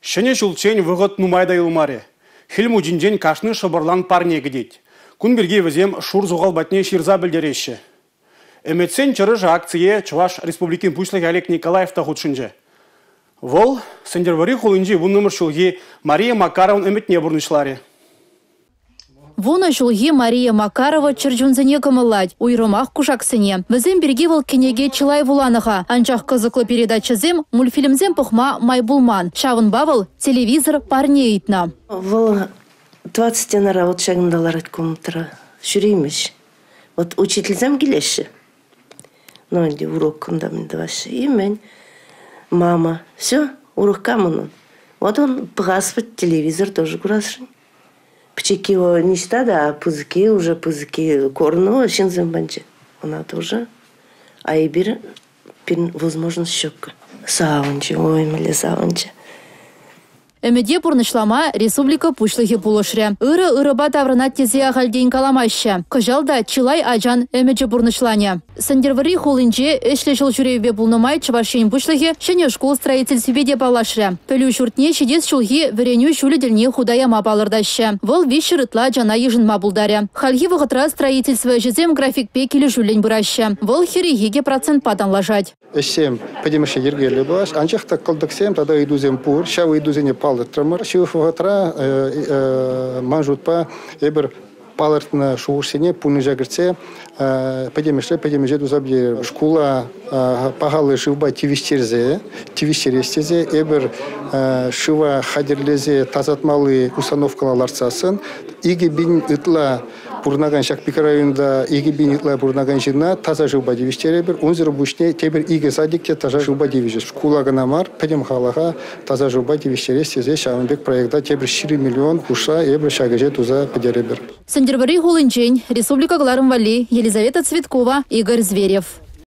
Ҫӗнӗ ҫулччен вӑхӑт нумай та юлмарӗ. Хӗл Мучинчен кашни шӑпӑрлан парне кӗтет. Кун пирки вӗсем шур сухал патне ҫырса пӗлтереҫҫӗ. «Ӗмӗтсен чӑрӑшӗ» акцие Чӑваш Республикин Пуҫлӑхӗ Олег Николаев та хутшӑнчӗ. Вӑл Сӗнтӗрвӑрри хулинчи 10-мӗш ҫулхи Мария Макарован ӗмӗтне пурнӑҫларӗ. Вунӑ ҫулхи Мария Макарова чӗр чунсене кӑмӑллать, уйрӑмах кушаксене. Вӗсем пирки вӑл кӗнеке чылай вуланӑ-ха, анчах кӑсӑклӑ передачӑсем, мультфильмсем пӑхма май пулман. Ҫавӑнпа вӑл телевизор парне ыйтнӑ. Вӑл 4 стенара вот ҫакӑнта ларать комнатӑра. Ҫӳреймест. Вот учительсем килеҫҫӗ. Ну, ӗнтӗ урок кунта мӗн тӑваҫҫӗ. И мӗн? Мама. Все, урок кам унӑн? Вот он пӑхас вӗт, телевизор тоже курасшӑн. Пӗчӗкки ниҫта та, пысӑкки уже пысӑкки корнӑ ҫынсем панчӗ. Ӑна тоже. А эпир пирӗн возможность ҫук. Савӑнчӗ, ой, мӗнле савӑнчӗ. Ӗмӗте пурнӑҫлама республика Пуҫлӑхӗ пулӑшрӗ. Ырӑ ырӑпа таврӑнать тесе ахальтен каламаҫҫӗ. Кӑҫал та чылай ачан ӗмӗчӗ пурнӑҫланӗ. Сӗнтӗрвӑрри хулинче ӗҫлӗ ҫул ҫӳревпе пулнӑ май Чӑваш Ен Пуҫлӑхӗ ҫӗнӗ шкул строительствипе те паллашрӗ. Пӗлӳ ҫуртне ҫитес ҫулхи вӗренӳ ҫулӗ тӗлне хута яма палӑртаҫҫӗ. Вӑл 300 ытла ачана йышӑнма пултарӗ. Хальхи вӑхӑтра строительство ӗҫӗсем графикпе килӗшӳллӗн пыраҫҫӗ. Вӑл 42 процентпа танлашать. Ӗҫсем пӗтӗмӗшле йӗркеллӗ пулас, анчах та кӑлтӑксем тата ыйтусем пур. Ҫав ыйтусене палӑртрӑмӑр. Ҫывӑх вӑхӑтра ман шутпа эпир палӑртнӑ шухӑшсене пурнӑҫа кӗртсе пӗтӗмӗшле пӗтӗм ӗҫе туса пӗтерӗпӗр. Шкула пахаллӑ шывпа тивӗҫтерсе, тивӗҫтерес тесе эпир шыва хатӗрлесе тасатмалли установкӑна лартсассӑн 2000 ытла пурӑнакан ҫак микрорайонта 2000 ытла пурӑнакан ҫынна таса шывпа тивӗҫтеретпӗр. Унсӑр пуҫне тепӗр икӗ садик те таса шывпа тивӗҫӗҫ. Шкула кӑна мар, пӗтӗм халӑха таса шывпа тивӗҫтерес тесе ҫавӑн пек проекта тепӗр 20 миллион хушса эпир ҫак ӗҫе туса пӗтерӗпӗр. Сӗнтӗрвӑрри хулинчен республика кӑларӑм валли Елизавета Цветкова, Игорь Зверев.